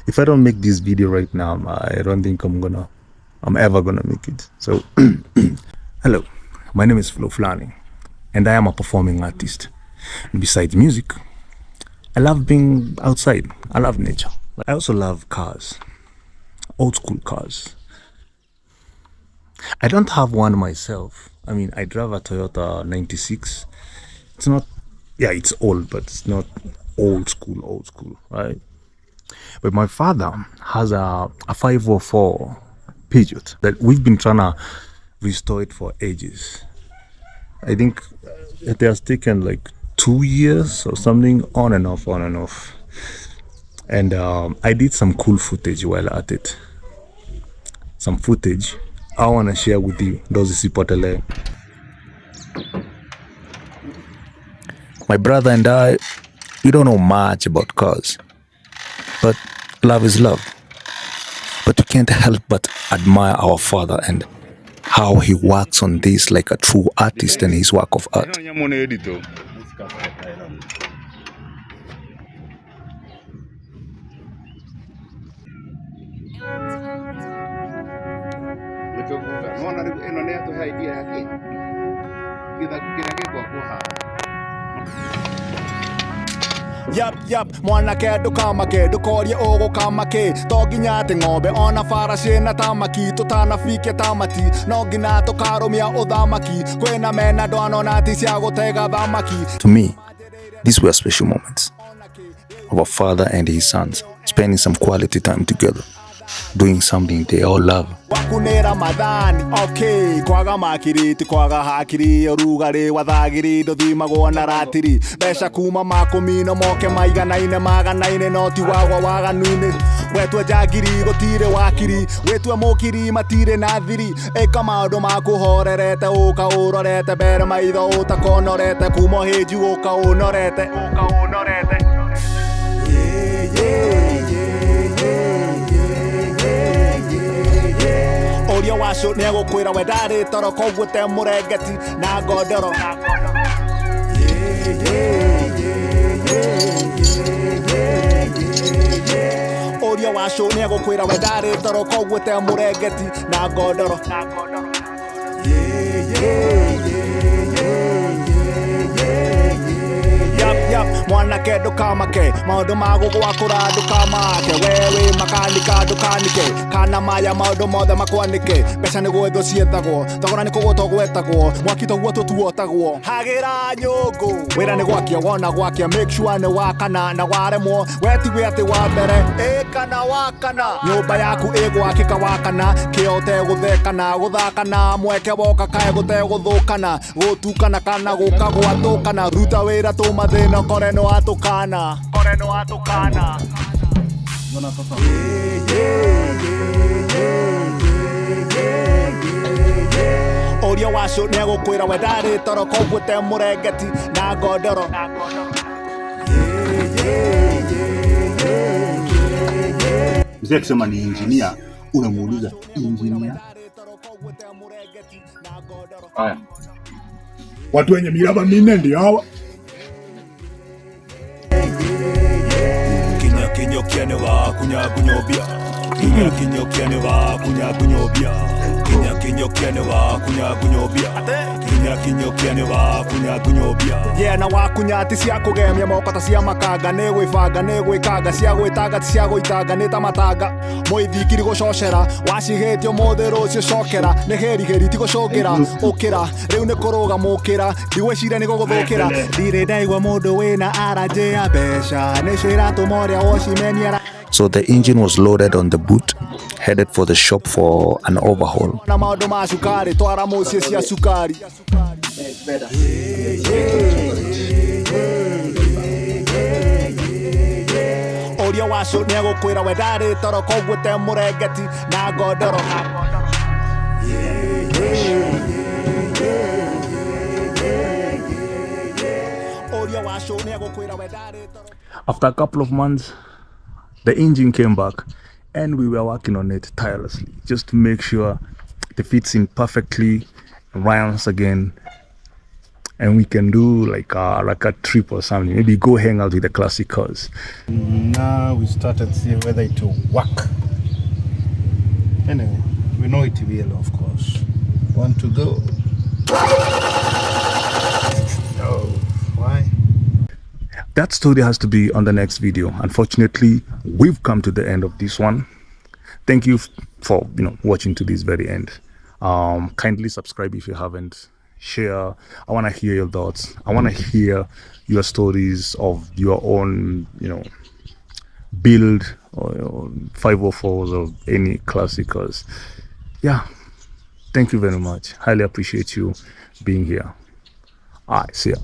If I don't make this video right now, I don't think I'm ever gonna make it. So, hello, my name is Flo Flani, and I am a performing artist. Besides music, I love being outside. I love nature. I also love cars, old school cars. I don't have one myself. I mean, I drive a Toyota 96. It's not, yeah, it's old, but it's not old school, right? But my father has a 504 Peugeot that we've been trying to restore it for ages. I think it has taken like 2 years or something, on and off, on and off. And I did some cool footage while at it. Some footage I want to share with you. Ndo zisipotelee. My brother and I, we don't know much about cars, but love is love. But we can't help but admire our father and how he works on this like a true artist and his work of art. Nona rĩu ĩno nĩ yatũhe idea ya kĩ gĩthaku kĩrĩa gĩgwakwo haha. Yap yap, mwanake ndũkamake, ndũkorie ũgũkama to nginya atĩ ng'ombe ona bara ciĩna tamaki, tũtanabikie tamati no nginya tũkarũmia ũthamaki, kwĩna mena ndwano na ti cia gũtega thamaki. To me, these were special moments of a father and his sons spending some quality time together, doing something they all love. Waku nĩ Ramadhani, okay, kwaga makiri ti kwaga hakiri, ũrugarĩ wa thagiri ndũthimagwo na ratiri, mbeca kuma makũmi no moke maiganaine maganaine no ti wagwa waganu-inĩ, wetwe njangiri gũtirĩ wakiri, wĩtue mũkiri matirĩ na thiri, ĩka maũndũ maku horerete, ũka ũrorete mbere maitho ũtakonorete, kuma ũhĩnju ũka ũnorete, ũka ũnorete. Yeah. Ũria wacu nĩ egũkwĩra we ndarĩ toro koguo te mũrengeti na ngondoro. Ũria wacu nĩ egũkwĩra we ndarĩ toro koguo te mũrengeti na ngondoro. Yap yap, mwanake ndũkamake, maũndũ ma gũgwakũra ndũkamake, we wĩ makanika ndũkanike, kana maya maũndũ mothe makwanĩke, mbeca nĩ gwethwo ciethagwo, thogora nĩ kũgwetwo gwetagwo, mwaki toguo tũtuotagwo, hagĩra nyũngũ, wĩra nĩ gwakia wona gwakia, make sure nĩ wakana na waremwo, we tiwe atĩ wa mbere, ĩ kana wakana, nyũmba yaku ĩgwakĩka wakana, kĩo ũtegũthekana, gũthakana, mweke woka kae gũtegũthũkana, gũtukana kana gũka gwatũkana, ruta wĩra tũmathĩna kore nĩ watũkana, kore nĩ watũkana. Ũria wacu nĩ egũkwĩra we ndarĩ toro koguo te mũrengeti na ngondoro. Mzee akisema ni engineer, unamuuliza engineer. Haya. Watu wenye miraba minne ndio hawa. Kinya kinyokia nĩ wakunyakunyobia, kinya kinyokia nĩ wakunyakunyobia, kinya kinyokia nĩ wakunyakunyobia, kinya kinyokia nĩ wakunyakunyobia. Yeah, na wakunya ti cia kũgemia moko ta cia makanga, nĩ gwĩbanga nĩ gwĩkanga, cia gwĩtanga ti cia gũitanga, nĩ ta matanga, mũithikiri gũcocera, wacihĩtie ũmũthĩ rũciũ cokera, nĩ hĩrihĩri ti gũcũngĩra, ũkĩra rĩu nĩ kũrũga mũkĩra, ndigwĩciria nĩ gũgũthũkĩra, ndirĩ ndaigua mũndũ wĩna arajĩ ya mbeca, nĩcio iratũma ũrĩa wocimeni. So the engine was loaded on the boot, headed for the shop for an overhaul. Na maũndũ ma cukari, twara mũciĩ cia cukari. Ũria wacu nĩ egũkwĩra we ndarĩ toro koguo te mũrengeti na ngondoro. Ũria wacu nĩ egũkwĩra we ndarĩ toro. After a couple of months, the engine came back and we were working on it tirelessly just to make sure it fits in perfectly, runs again, And we can do like a trip or something. Maybe go hang out with the classic cars. Now we start and see whether it will work. Anyway, we know it will, of course. Want to go? No. Why? That story has to be on the next video. Unfortunately, we've come to the end of this one. Thank you for watching to this very end. Kindly subscribe if you haven't. Share. I want to hear your thoughts. I want to hear your stories of your own, build or 504s or any classic cars. Yeah. Thank you very much. Highly appreciate you being here. All right. See ya.